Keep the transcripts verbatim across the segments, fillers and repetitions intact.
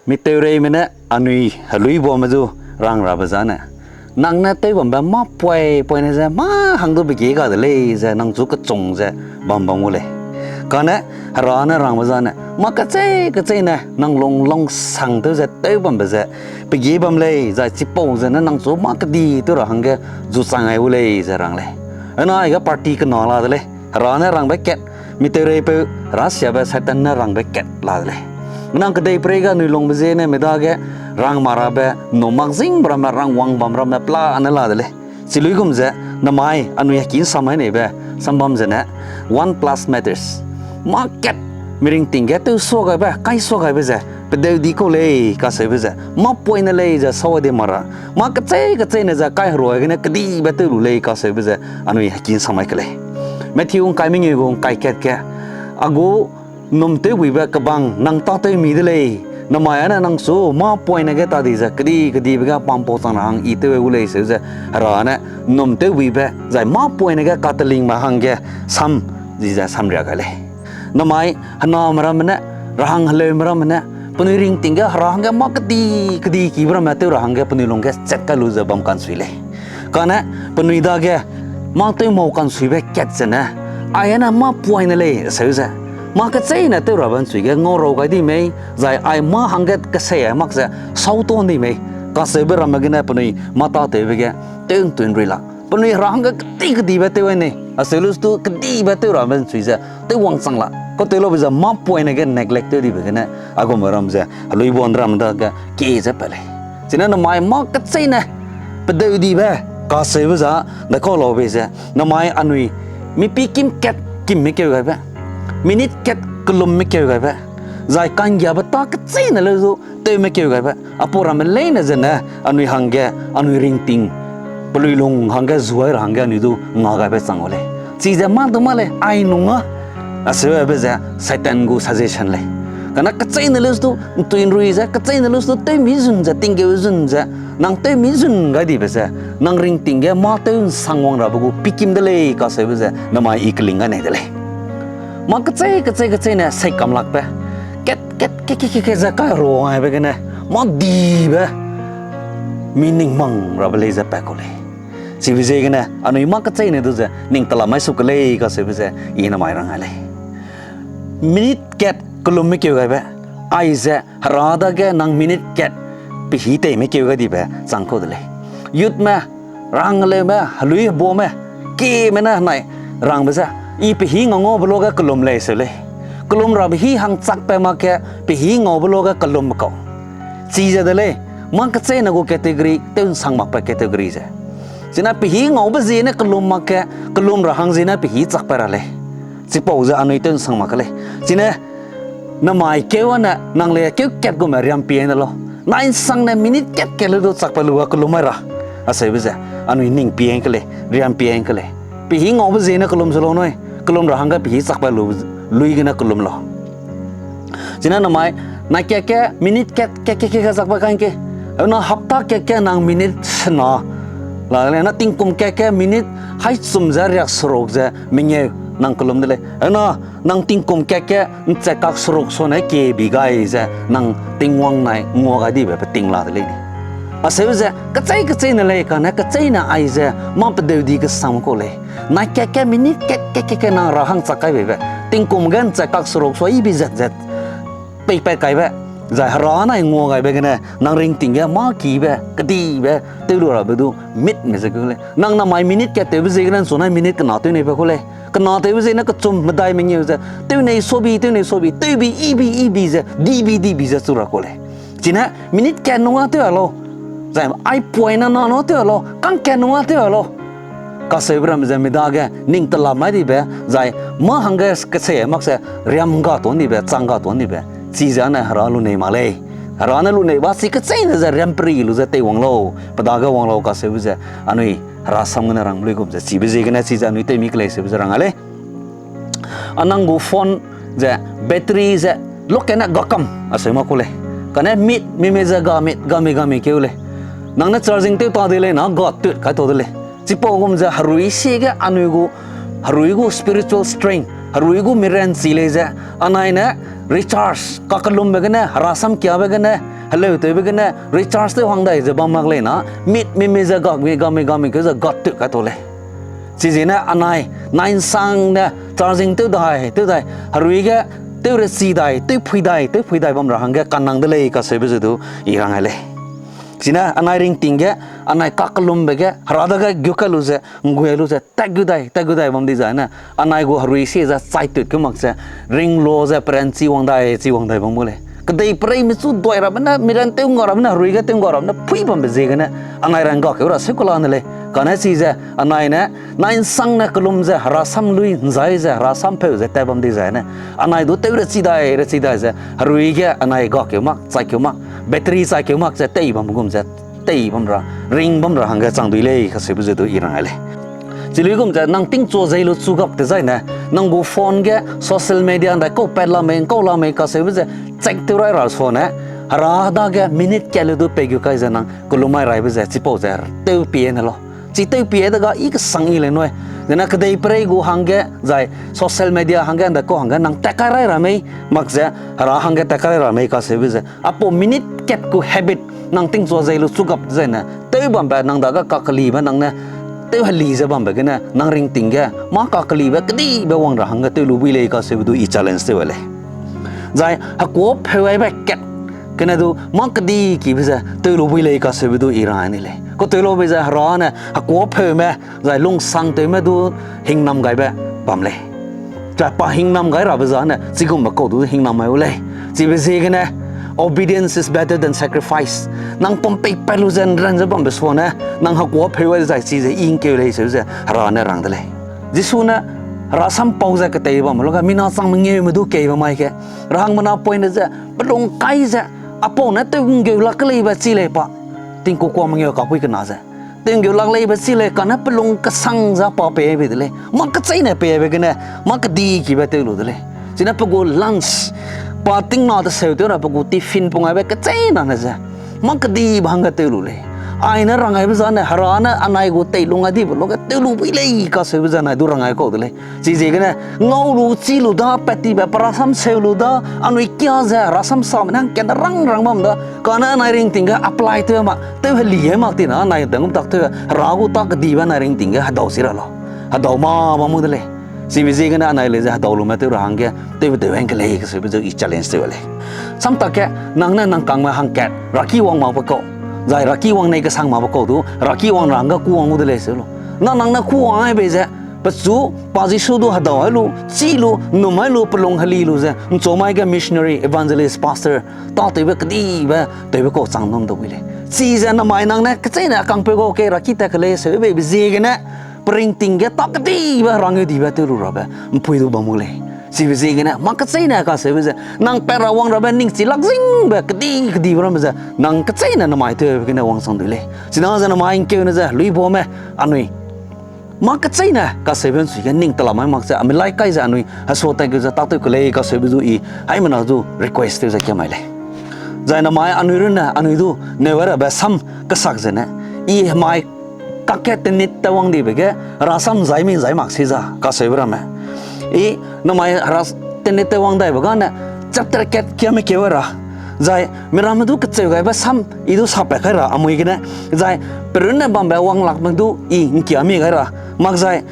Miteureime ne anui heluibame du rang rabe zane, nang ne tew bambe mâ poi poine ze mâ hang du be gie ga de lei ze nang chu kechung ze bam bam gu lei. Kane Hera ne rangbe zane, mâ kechei kecheîne nang lung lungsangtew ze tew bambe ze pe gie bam lei, zai chipau zene nang chu mâ kedi tew ra hangge zu chang gai gu lei ze rang lei. Ena aige party kena la de lei. Hera ne rangbe kat, miteureipeu, herasiabe Satan ne rangbe kat la de lei. Nang kedeiperei ge anui lungbe ziene midage rang mak rabe, ’nnum mak zîngbe ramme, rangwang bam ramme pelane la de lei. Chiluigum ze, namai anui heki ’nsam mai neibe sambam zene, one plus matters. Mâ kat, miringting ge tewsuagaibe, kaisuagaibe ze pedeu di kau lei kaseube ze mâ poine lei ze sâu di mak ra, mâ kechei kecheîne ze kaiheruai gene kedibe tew lu lei kaseube ze anui heki ’nsam mai ke lei. Matthew ’ngkai mengeu gu ’ngkai kat ge, a gu ’nnum tewbuibe kebang nang tâtewmi de lei. Namai â ne nang chu mâ poine ge ta di ze kedi kedibe ge pampau chang ra hang I tew gu lei seu ze, Hera ne ’nnum tewbuibe zai mâ poine ge katelingme hangge sam di ze samria gai lei. Namai hename ramme ne, rahang heleume ramme ne, penui ringting ge Hera hangge mâ kedi kedi kibe ramme tew ra hangge penui lungge chat kai lu ze bam kansui lei. Kane penui dage mâ tew mau kansuibe kat zene, ai â ne mâ poine lei seu ze, mâ kecheîne tew rabe ’nsui ge ngaurau gai di mei, zai ai mâ hangge kesei ai mak ze sâu ton di mei, kaseube ramme gene penui mâ tâtewbe ge tew ’ntun rui la, penui Hera hangge kedi kedibe tew ai nei, aseu lu stu kedibe tew rabe ’nsui ze tew wangchang la, kau tew laube ze mâ poine ge neglect tew dibe gene, a gume ram ze, heluibande ram dage kie ze pat lei. Chine namai mâ kecheîne pedeu dibe, kaseube za, dekau laube ze, namai anui, mipi kim kat kimme keu gaibe, minute kat kelumme keu gaibe, zai ka'nggiabe tâ kecheîne leu du tewme keu gaibe, apau ramme leine zene, anui hangge, anui ringting, pelui lung hangge zuai ra hangge anui du nga gaibe chang gu lei. Chize mâ du mâ lei, ai nung â, aseube ze Satan gu suggestion lei. Kane kecheîne leu stu ’ntui ’nrui ze, kecheîne leu stu tewmi zun ze, tinggeu zun ze, nang tewmi zun gai dibe ze, nang ringting ge mâ tew ’nsang wang rabe gu pikim de lei kaseube ze namai I keling gai nei de lei. Mâ kechei kechei kecheîne seikamlakbe, kat kat kat kat kat kat ze kaiheruai gaibe gene, mâ dibe meaning mang rabe lei ze pat kau lei. Chibe ziegene anui mâ kecheîne du ze ning tela mai su ke lei kaseube ze I namai rang gai lei. Minute kat kelumme keu gaibe, aize Hera dage nang minute kat pehî teime keu gai dibe chang kau de lei. Youthme, rahang heleume, helui hebuame, kieme ne henai rangbe ze, I pehî ngau ngaube luage kelum lei seu lei. Kelum rabe hî hang chakpat mak ge pehî ngaube luage kelum kau. Chize de lei, mâ kecheîne gu category, tew ’nsang makbe category ze. Chine pehî ngaube ziene kelum mak ge, kelum ra hang ziene pehî chakpat ra lei. Chipau ze anui tew ’nsang mak ke lei. Chine namai keu â ne nang le keu kat gume riam pie ne lau. Nai ’nsangne minute kat kat leu du chakpat lu ga kelum mai ra, aseube ze anui ning pie ke lei, riam pie ke lei. Pehî ngaube ziene kelum ze lau nui, kelum ra hangge pehî chakpat lu, lui gene kelum lau. Chine namai, nai kat ge minute kat kat kat kat chakpat kang ke. Heuna hapta kat ge nang minute sena la lei, na tingkum kat ge minute haî chum ze riak seruk ze mengeu nang kelum de lei. Heuna nang tingkum kat ge ’nchekak seruk sone kie bi gai ze nang Tingwang nai ngua gai dibe pe ting la de lei ni. Aseu ze kechei kecheîne lei kane kecheîne aize mâ pedeu di kesang kau lei. Nai kat ge minute kat kat kat kat nang ra hang chak kai beibe, tingkum ge ’nchekak seruk sua yibi zat zat peipat kaibe, zai Hera nai ngua gaibe gene nang ringting ge mâ kibe kedibe tew lu rabe du mitme ze keu lei. Nang namai minute kat tewbe ziegene ’nchu nai minute kena tew neibe kau lei. Kena tewbe ziegene kechum medai mengeu ze tew nei suabi, tew nei suabi, tewbi, ibi, ibi ze, dibi, dibi ze chu ra kau lei. Chine minute kat nung â tew a lau, zai ai poine na nung â tew a lau, kang kat nung â tew a lau. Kaseube ramme ze midage ning tela mai dibe, zai mâ hangge kesei mak ze riam ga tuan dibe, chang ga tuan dibe. Chize ne Hera lunei mak lei. Hera ne lunei ba chi kecheîne ze riam peri lu ze teiwang lau, pe dage wang lau kaseube ze anui Hera sam gene rang luigum ze chibe ziegene chize anui tewmi ke lei seube ze rang a lei. A nang gu phone ze battery ze lokene gakam aseu mak kau lei. Kane mit mime ze ga mit, ga mi ga mi keu lei. Nang ne charging tew ta de lei na ga tut kai tau de lei. Chipau gum ze herui siege anui gu, herui gu spiritual strength, Herui gu miranchi lei ze, anai ne recharge, kakellumbe gene, herasam kiabe gene, heleutewbe gene, recharge tew hang dai ze bam mak lei na, mit mimi ze gakmi, gakmi, gakmi keu ze gat tew kai tau lei. Chiziegene anai, nai nsang ne charging tew dai, tew dai, herui ge, tew rechi dai, tew phui dai, tew phui dai bam ra hangge kanang de lei kaseube ze du i rang ai lei. Chine anai ringting ge, anai kakellumbe ge, hera dage gu kai lu ze, nggui lu ze, tat gu dai, tat gu dai bam di zai ne, anai gu herui sie ze chai tut keu mak ze, ring lo ze peranchi wang dai, chi wang dai bam gu lei. Kedeipereime chu duai rabe ne, miran tew ngga rabe ne, herui ge tew ngga rabe ne, phui bambe ziegene, anai rang gakeu ra seu kela ne lei. Kane chize, anai ne, nai nsang ne kellum ze, herasam lui nzai ze, herasam pheu ze, tat bam di zai ne, anai du tew rechi dai, rechi dai ze, herui ge anai gakeu mak, chai keu mak, battery chai keu mak ze, tei bam gum ze, tei bam ra, ring bam ra hangge chang dui lei kaseube ze du i rang ai lei. Chi luigum ze nang tingchua zei lu chu gap te zai ne, nang gu phone ge social media ndai kau pat la mei, nkau la mei kaseube ze check tew rai ra sua ne, hera dage minute kat lu du pei gu kai ze nang kellum mai raibe ze chipau ze tew pie ne lau. Chi tew pie de ga i kesang i lei nui. Zene kedeiperei gu hangge zai social media hangge ndai kau hangge nang tat kai rai ra mei, mak ze hera hangge tat kai rai ra mei kaseube ze, apau minute kat gu habit nang tingchua zei lu chu gap zai ne, tew bambe nang dage kakelibe nang ne, tew heli ze bambe gene nang ringting ge mâ kakelibe kedibe wang ra hangge tew lu bui lei kaseube du i challenge tew ai lei. Zai hekuâpheu aibe kat gene du mâ kedi kibe ze tew lu bui lei kaseube du i rang ai ni lei. Kau tew lu bei ze hera ne hekuâpheume, zai lungsangtewme du hingnam gaibe bam lei. Zai pa hingnam gai rabe zane chigumbe kau du hingnam mai u lei. Chibe ziegene, obedience is better than sacrifice. Nang pum peipat lu ze nran ze bambe suane, nang hekuâpheu ai zai chize i ngkeu lei seu ze hera ne rang de lei. Jisu ne herasam pau ze ketei bambe luge mina chang mengeume du keibe mai ge, rahangmena poine ze pelung kai ze, apau ne tew nggeu lak keleibe chi lei pa. Tingku kuâ mengeu kapui kena ze tew nggeu lak leibe chi lei, kane pelung kesang ze pa pei bei de lei. Mâ kecheîne peibe gene, mâ kedi kibe tew lu de lei. Chine pe gu lunch, pa tingna teseu tew ra pe gu tiffin pung aibe kecheîna ne ze mâ kedibe hangge tew lu lei. Ai ne rang aibe zane, hera ne anai gu teilung ai dibe luge tew lu bui lei kaseube ze anai du rang ai kau de lei. Chiziegene, ngau lu, chî lu da, pat tibe, pe rasam seu lu da, anui kia ze, rasam same ne hangkat ne rang rang bam da, kane anai ringting ge apply tew mak, tew heli mak tina, anai dang tak tew, hera gu ta kedibe anai ringting ge hedau si ra lau. Hedau mâ bam mu de lei. Chibe ziegene anai lei ze hedau lume tew ra hangge, tewbe tew hangge lei kaseube ze i challenge tew lei. Samtak ge, nang ne nang kangme hangkat, raki wang makbe kau, zai raki wang nei kesang makbe kau du, raki wang ra hangge kû wang gu de lei seu lu. Na nang ne kû wang ai bei ze, pechu, pa Jisu du hedau ai lu, chî lu, nnum ai lu, pelung heli lu ze, nchumai ge missionary, evangelist, pastor, tâtewbe kedibe, tewbe kau chang dam dau wi lei. Chize namai nang ne kecheîne a kangpeu gau kei raki tat ke lei seu beibe ziegene, pe ringting ge ta kedibe rangeu dibe tew lu rabe mpui du bam mu lei. Chibe ziegene mâ kecheîne kaseube ze nang pat ra wang rabe ningchi lak zingbe kedi kedibe ramme ze nang kecheîne namai tewbe gene wangchang dui lei. China ze namai ngkeune ze luibame anui mâ kecheîne kaseube nsui ge ning tela mai mak ze, a melai kai ze anui hesua tat keu ze tâtew ke lei kaseube du i, haimena du request tew ze kia mai lei. Zai namai anui runne anui du neu ai rabe sam kesak zene, i hemai kakge tenit tewwang dibe ge, rasam nzai mi nzai mak si za kaseube ramme. I namai hera tenit tewwang daibe gane, chapter kat kiame keu ra. Zai miramme du kecheu gaibe sam, i du sapat kai ra amui gene. Zai perunne bambe wang lakme du i ngkia mi gai ra. Mak zai,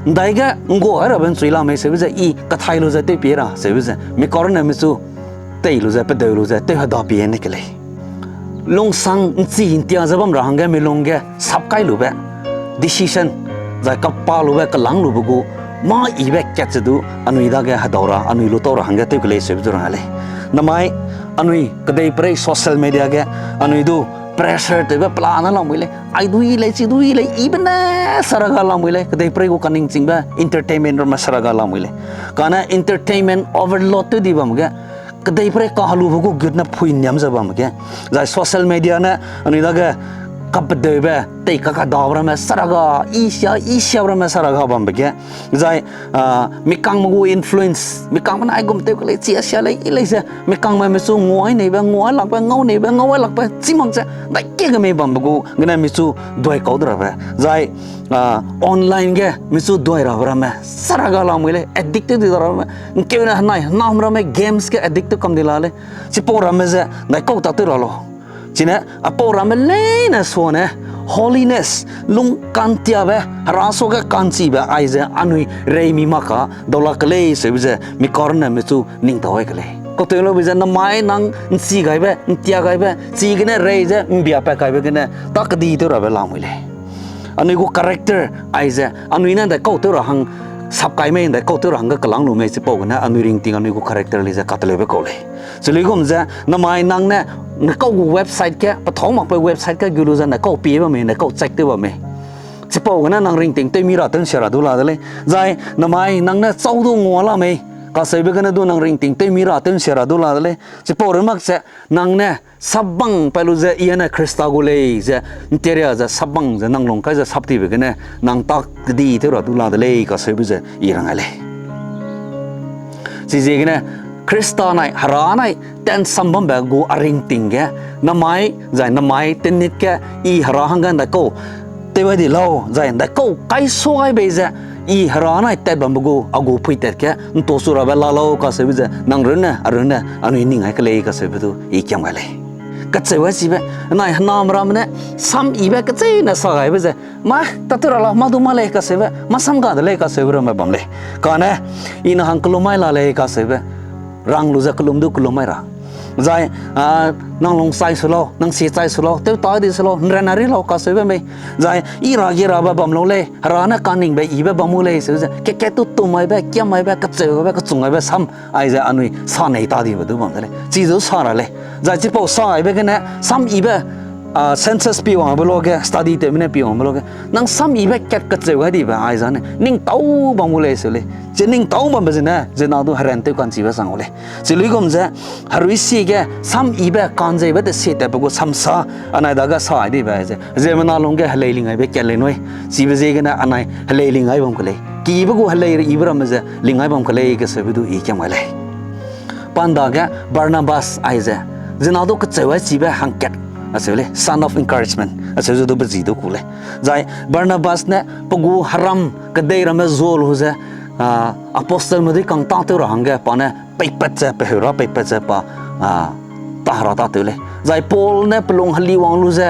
ndai ge nggua gai rabe nchui la mei seube ze i kathai lu ze tewpie ra seube ze. Mi karunne mi chu tei lu ze, pedeu lu ze, tew heda pie ne ke lei. Lungsang nchi ntia ze bam ra hangge mi lung ge sap kai lube, decision, zai kapa lube, kelang lube gu, mâ ibe kat ze du, anui dage hedau ra, anui lu tau ra hangge tew ke lei seube du rang lei. Namai, anui kedeiperei social media ge, anui du pressure tewbe pelane lamui lei, ai du i lei, chi du i lei, ibe ne saraga lamui lei, kedeiperei gu kaningchingbe entertainment ramme saraga lamui lei. Kane entertainment overload tew di bam ge, kedeiperei kahelube gu gut ne phui niam ze bam ge. Zai social media ne anui dage kapedeube, tei kakadeube ramme saraga, i sia, i siabe ramme saraga bambe ge. Zai, ah, mikangme gu influence, mikangme ne aigum tew ke lei, chi a sia lei, i lei ze, mikangme michu nguai neibe, nguai lakbe, ngau neibe, ngau ai lakbe, chi mak ze, dai ke ge mei bambe gu, gene michu duai kau de rabe. Zai, ah, online ge, michu duai rabe ramme, saraga lamui lei, addict tew di rabe, ngkeu ne henai, henam ramme, games ge addict tew kam di la lei. Chipau ramme ze, dai kau ta tew ra lau. Chine, apau ramme leine suane, holiness, lung kantiabe, Hera suage kanchibe aize anui reimi mak ka, daulak ke lei seube ze, mi karne michu ning tau ai ke lei. Kau tew lube ze, namai nang nchi gaibe, ntia gaibe, chigene rei ze, mbia pat kaibe gene, ta kedi tew rabe lamui lei. Anui gu character aize, anui ne dai kau tew ra hang, sap kai mei dai kau tew ra hangge kelang lu mei chipau gene, anui ringting anui gu character lei ze kateleube kau lei. Chiluigum ze, namai nang ne, ne kau gu website ge, pethau makbe website ge gu lu ze, ne kau pie bam mei, ne kau check tew bam mei. Chipau gene nang ringting tewmi ra tew nsia ra du la de lei. Zai, namai nang ne chau du ngua la mei. Kaseube gene du nang ringting tewmi ra tew nsia ra du la de lei. Chipau run mak ze, nang ne, sapbang pat lu ze, i ne Khrista gu lei ze, nteria ze, sapbang ze, nang lung kai ze, sap tibe gene, nang ta kedi tew ra du la de lei, kaseube ze, i rang ai lei. Chiziegene, Khrista nai, Hera nai, ten sam bambe gu a ringting ge, namai, zai namai, tenit ge, i Hera hangge ndai kau, tew ai di lau, zai ndai kau, kai su ai bei ze, i Hera nai tat bambe gu, a gu pui tat ge, nto su rabe la lau, kaseube ze, nang runne, a runne, anui ning ai ke lei, kaseube du, i kiam gai lei. Kacheu ai chibe, nai henam ramme ne, sam ibe, kacheine sa gaibe ze, ma, ta tew ra lau, ma du ma lei, kaseube, ma sam ga de lei, kaseube ramme bam lei. Kane, i na hang kelum mai la lei, kaseube, rang lu ze kelum du kelum mai ra. Zai, ah, nang lung chai su lau, nang sie chai su lau, tew ta di su lau, nren a ri lau, kaseube mei. Zai, i ra gi rabe bam lau lei, Hera ne kaningbe ibe bam u lei, seu ze, kekat tu tum aibe, kiam aibe, kacheu aibe, kachung aibe, sam, aize anui sa nei ta dibe du bam de lei. Chi du sa ra lei. Zai chipau sa aibe gene, sam ibe, ah, census pi wangbe luage, study tewme ne pi wangbe luage. Nang sam ibe kat kacheu gai dibe, aizane, ning tau bam u lei, seu lei. Chi ning tau bambe zene, zena du heren tew kanchibe sang u lei. Chiluigum ze, herui sie ge, sam ibe kanzeibe te sie tatbe gu samsa, anai dage sa ai dibe ze, ziemmena lungge helei ling aibe kat lei nui, chibe ziegene anai helei ling ai bam ke lei. Kibe gu helei re ibe ramme ze, ling ai bam ke lei, kaseube du i kiam gai lei. Pa ndage Barnabas aize, zena du kacheu ai chibe hangkat, aseu lei, son of encouragement, aseu ze du bezi du ku lei. Zai Barnabas ne pe gu heram kedei ramme zua lu ze, ah, apostleme dui kang tâtew ra hangge pa ne peipat ze, pe heu ra peipat ze pa, ah, ta hera tâtew lei. Zai Paul ne pe lung heli wang lu ze,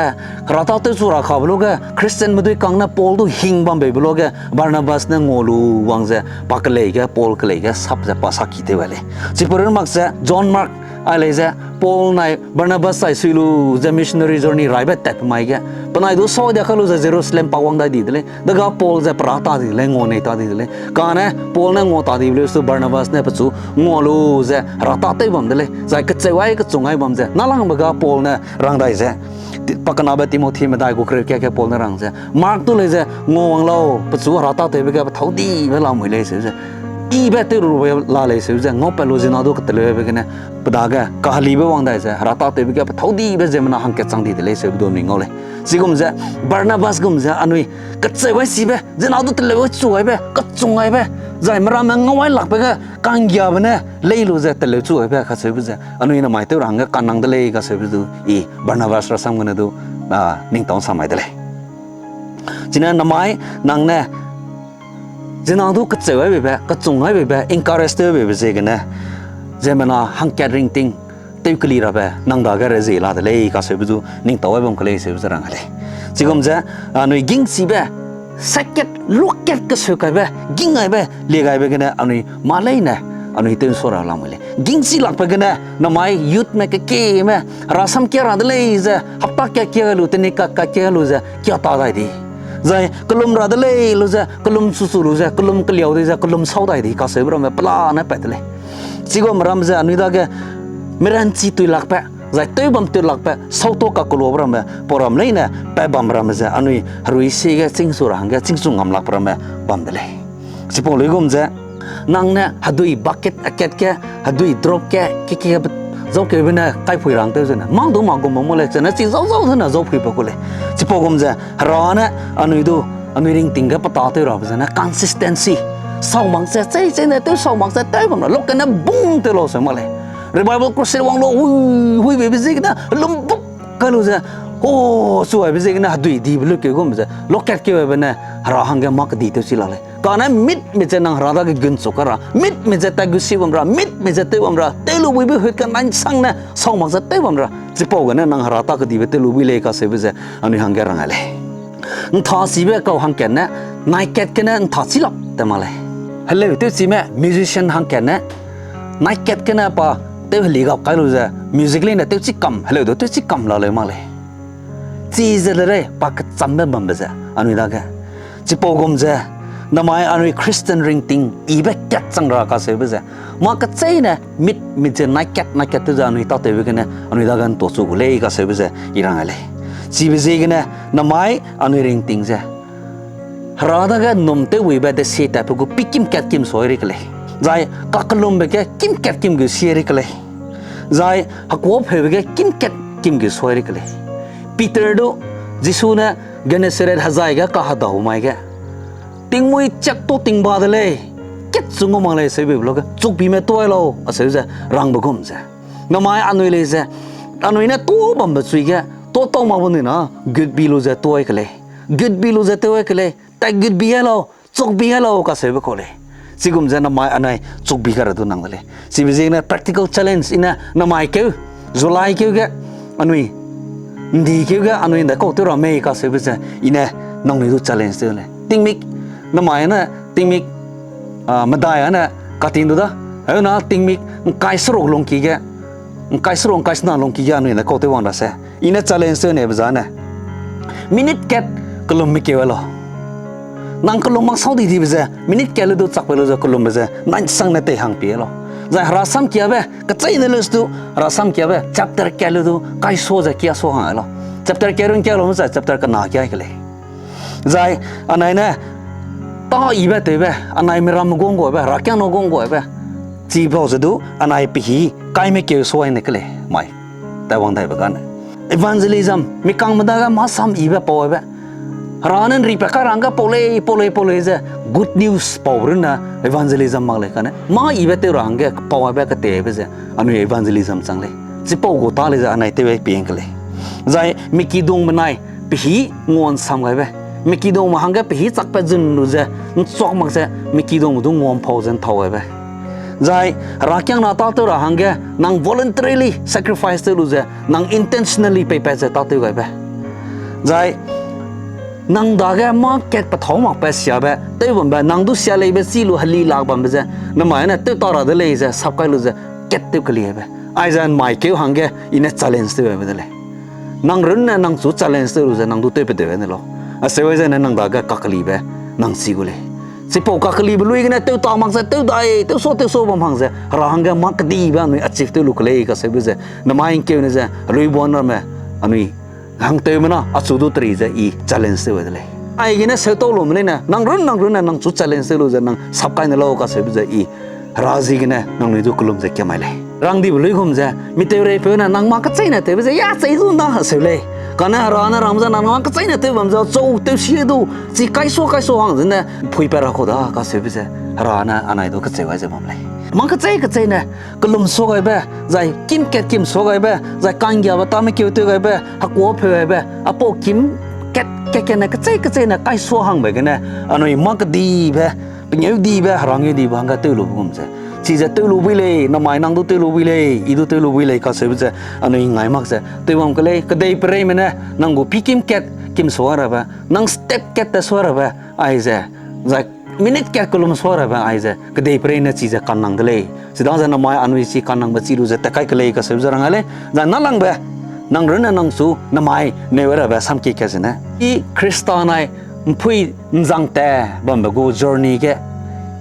hera tâtew chu ra kabe luage, Christianme dui kang ne Paul du hing bam beibe luage, Barnabas ne ngua lu wang ze, pa kelei ge, Paul kelei ge, sap ze pa saki tew gai lei. Chipau run mak ze, John Mark, ai lei ze, Paul nai Barnabas sai sui lu ze missionary journey raibe tatbe mai ge, penai du sau dia ka lu ze Jerusalem pa wang dai di de lei. Dega Paul ze pe ra ta di de lei, ngua nei ta di de lei. Kane Paul ne ngua ta dibe leu su Barnabas ne pechu ngua lu ze ra tâtew bam de lei. Zai kacheu ai kechung ai bam ze, nâlangbe ga Paul ne rang dai ze, Ti-, pakenabe Timothy medai gu kereu kat ge Paul ne rang ze, Mark du lei ze, ngua wang lau, pechu hera tâtewbe ge pethâu dibe lamui lei seu ze, ibe tew rube la lei seu ze, ngaupat lu zena du keteleube gene, pe dage kahelibe wang dai ze, hera tâtewbe ge pethâu dibe ziemmena hangkat chang di de lei seube du anui ngau lei. Chigum ze, Barnabas gum ze anui kacheu ai chibe, zena du teleu chu aibe, kechung aibe, zai meramme ngau ai lakbe ge kanggiabe ne lei lu ze teleu chu aibe kacheube ze, anui namai tew ra hangge kanang de lei kacheube du, i Barnabas rasam gene du, ah, ning tau nsa mai de lei. Chine namai nang ne, zena du kacheu ai beibe, kechung ai beibe, encourage tew beibe ziegene, ziemmena hangkat ringting, tew keli rabe, nang dage rezie la de lei kacheube du, ning tau ai bam ke lei seube ze rang lei. Chigum ze, anui gingchibe, sakat, lukat keseu kaibe, ging aibe, lie gaibe gene, anui mâ leine, anui tew nsa ra lamui lei. Gingchi lakbe gene, namai youthme kekieme, rasam kia ra de lei ze, hapta kia kia lu, teni ka ka kia lu ze, kia ta dai di. Zai, kelum ra de lei lu ze, kelum chu chu lu ze, kelum keliau di ze, kelum sau dai di, kacheube ramme pelane pat de lei. Chigum ram ze, anui dage, miranchi tui lakbe, zai tew bam tew lakbe, sauto kakelube ramme, pau ram leine, pat bam ramme ze, anui herui sie ge chingchu ra hangge, chingchu ngam lakbe ramme, bam de lei. Chipau luigum ze, nang ne hedui bucket akat ge, hedui drop ge, ke ke be, Zaukeube ne kaiphui rang tew zene, mang du ma gum bam gu lei, zene chi zau zau zene zauphuibe gu lei. Chipau gum ze, Hera ne, anui du, anui ringting ge petâtew rabe zene, consistency. Sau mak ze, chei chei ne tew sau mak ze, tew bam ra, lok kene bung tew lau se mak lei. Revival crusade wang lu, hui, hui bebe ziegene, lumbuk kai lu ze, o, chu aibe ziegene, hedui dibe lu keu gum ze, lokat keu aibe ne, Hera hangge mâ kedi tew chi la lei. Kane mit mi ze nang Hera dage gunchu ka ra, mit mi ze tat gu si bam ra, mit mi ze tew bam ra, tew lu buibe hut ka nai nsang ne, sau mak ze tew bam ra, chipau gene nang Hera ta kedibe tew lu bui lei kaseube ze, anui hangge rang ai lei. Ntha chibe kau hangkat ne, nai kat gene ntha chilak te mak lei. Heleu tew chime musician hangkat ne, nai kat gene pa tew heli gap kai lu ze, music leine tew chi kam, heleu du tew chi kam la leu mak lei. Chize de lei, pa kechambe bambe ze, anui dage. Chipau gum ze, namai anui Christian ringting, ibe kat chang ra kaseube ze. Mâ kecheîne, mit, mit ze nai kat, nai kat tew ze anui tâtewbe gene, anui dage ntuachu gu lei kaseube ze, i rang ai lei. Chibe ziegene, namai anui ringting ze. Hera dage nnum tewbuibe desie tatbe gu pi kim kat kim suai ri ke lei. Zai kakellumbe ge kim kat kim gu sie ri ke lei. Zai hekuâpeube ge kim kat kim gu suai ri ke lei. Peter du, Jisu ne Gennesaret hezai ge kahedau mai ge, tingmuî chak tu tingba de lei, kat chu ngau mak lei seube luage, chukbime tuai lau, aseu ze rangbe gum ze. Namai anui lei ze, anui ne tu bambe chui ge, tu tau mak benui na, gutbi lu ze tuai ke lei. Gutbi lu ze tuai ke lei, tat gutbi gai lau, chukbi gai lau kaseube kau lei. Chigum ze namai anai chukbi gai ra du nang de lei. Chibe ziegene practical challenge i ne namai keu, July keu ge, anui, ndi keu ge, anui ndaikau tew ra mei kaseube ze, i ne nangnui du challenge tew lei. Tingmik, namai ne, tingmik, medai ane, katin du da. Heuna tingmik, ngkai seruk lungki ge, ngkai seruk ngkai sena lungki ge anui ndaikau tew wang ra se. I ne challenge tew nebe zane. Minute kat kellumme keu lau. Nang kellum mak sau di dibe ze, minute kat lu du chakpe lu ze kellumbe ze, nai nsang ne tei hang pie lau. Zai Hera samkiabe, kecheîne leu du, Hera samkiabe, chapter kat lu du, kaisua ze kiasua hang lau. Chapter kat run kat lu ze, chapter kena kia ke lei. Zai, anai ne, tâ ibe tewbe, anai miramme guang guabe, Herakiangna guang guabe. Chipau ze du, anai pehî, kaime keu suai ne ke lei, mai. Taiwang daibe gane. Evangelism, mi kangme dage mâ sam ibe pau aibe. Hera ne nripat kai ra hangge pau lei, pau lei, pau lei ze, good news pau runne evangelism mak lei kane. Mâ ibe tew ra hangge pau aibe ketebe ze, anui evangelism chang lei. Chipau gu tâ lei ze anai tew ai pie ke lei. Zai mikidung benai, pehî nguansam gaibe. Mikidungme hangge pehî chakpat zun lu ze, nchuak mak ze, mikidungme du nguampau ze nthau gaibe. Zai, Herakiangna tâtew ra hangge, nang voluntarily sacrifice tew lu ze, nang intentionally peipat ze tâtew gaibe. Zai, nang dage mâ kat pethâu makbe siabe, tew bambe, nang du sia leibe chi lu heli lak bambe ze, namai ne tew ta ra de lei ze, sap kai lu ze, kat tew keliebe. Aize mai keu hangge, i ne challenge tew gaibe de lei. Nang runne nang chu challenge tew lu ze nang du tew pedeu ne lau. Aseu ai zene nang dage kakelibe nang chi gu lei. Chipau kakelibe lui gene tew ta mak ze tew dai, tew sua, tew sua bam hang ze, Hera hangge mâ kedibe anui achieve tew lu ke lei kaseube ze, namai ngkeu ne ze, heluibuan ramme, anui hangtewme na, achu du teri ze i challenge tew de lei. Aigene seutau lume leine, nang run, nang runne nang chu challenge tew lu ze nang sap kai ne lau kaseube ze i Hera ziegene nangnui du kellum ze kiamai lei. Rangdibe luigum ze, mi tewreipeu ne nang mâ kecheîne tewbe ze, ya chei zu nda aseu lei. Kane Hera ne rang ze nang mâ kecheîne tew bam ze, chau tewsie du, chi kaisua kaisua hang zene, phuipat ra kau da kaseube ze, Hera ne anai du kecheu gai ze bam lei. Mâ kecheî kecheîne, kellum sua gaibe, zai kim kat kim sua gaibe, zai ka'nggiabe tâme keu tew gaibe, hekuâpeu gaibe, apau kim kat kat katne kecheî kecheîne kaisua hangbe gene, anui mâ kedibe, pengêudibe, herangeudibe hangge tew lube gum ze. Chize tew lu bui lei, namai nang du tew lu bui lei, i du tew lu bui lei kaseube ze, anui ngai mak ze. Tew bam ke lei, kedeipereime ne, nang gu pi kim kat kim sua rabe, nang step kat te sua rabe, aize. Zai minute kat kellum sua rabe, aize. Kedeiperei ne chize kannang de lei. Chidaze namai anui chi kannangbe chi lu ze tat kai ke lei kaseube ze rang ai lei. Zai nâlangbe, nang runne nang chu namai neu rabe samkie kat zene. I Khrista nai mpui nzang ta bambe gu journey ge,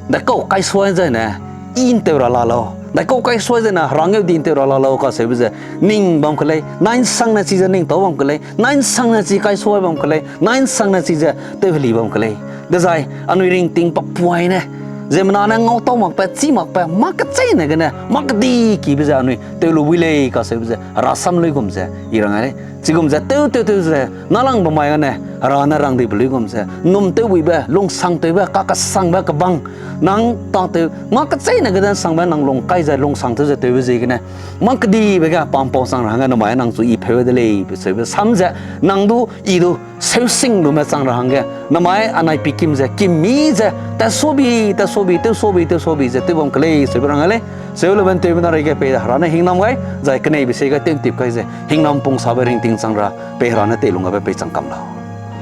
ndaikau kaisua zene, i ntew ra la lau. Ndaikau kaisua zene, herangeu di ntew ra la lau kaseube ze, ning bam ke lei, nai nsangne chize ning tau bam ke lei, nai nsangne chi kaisua bam ke lei, nai nsangne chize tew heli bam ke lei. Dezai, anui ringting papuai ne, Ziemmena ne ngau tau makbe, chî makbe, mâ kecheîne gene, mâ kedikibe ze anui tew lu bui lei kacheube ze, herasam luigum ze, i rang lei. Chigum ze tew tew tew ze, nâlangbe mai gene, Hera ne rang dibe luigum ze, ’nnum tewbuibe, lungsangtewbe, kakesangbe, kebang, nang tâtew, mâ kecheîne gene ’nsangbe, nang lung kai ze, lungsangtew ze tewbe ziegene, mâ kedibe ge pa ’mpau chang ra hangge namai nang chu i pheu de lei, be seube sam ze, nang du, i du, seusinglube chang ra hangge, namai anai pikim ze, kimmi ze, tatsuabi, tatsuabi, tewsuabi, tewsuabi ze, tewbam kelei, seube rang lei, seu lube ’ntewbe na reige pei Hera ne hingnam gai, zai keneibe sie gai tew'ntip kai ze, hingnam pungsabe ringting chang ra, pei Hera ne teilung gabe peichang kam lau.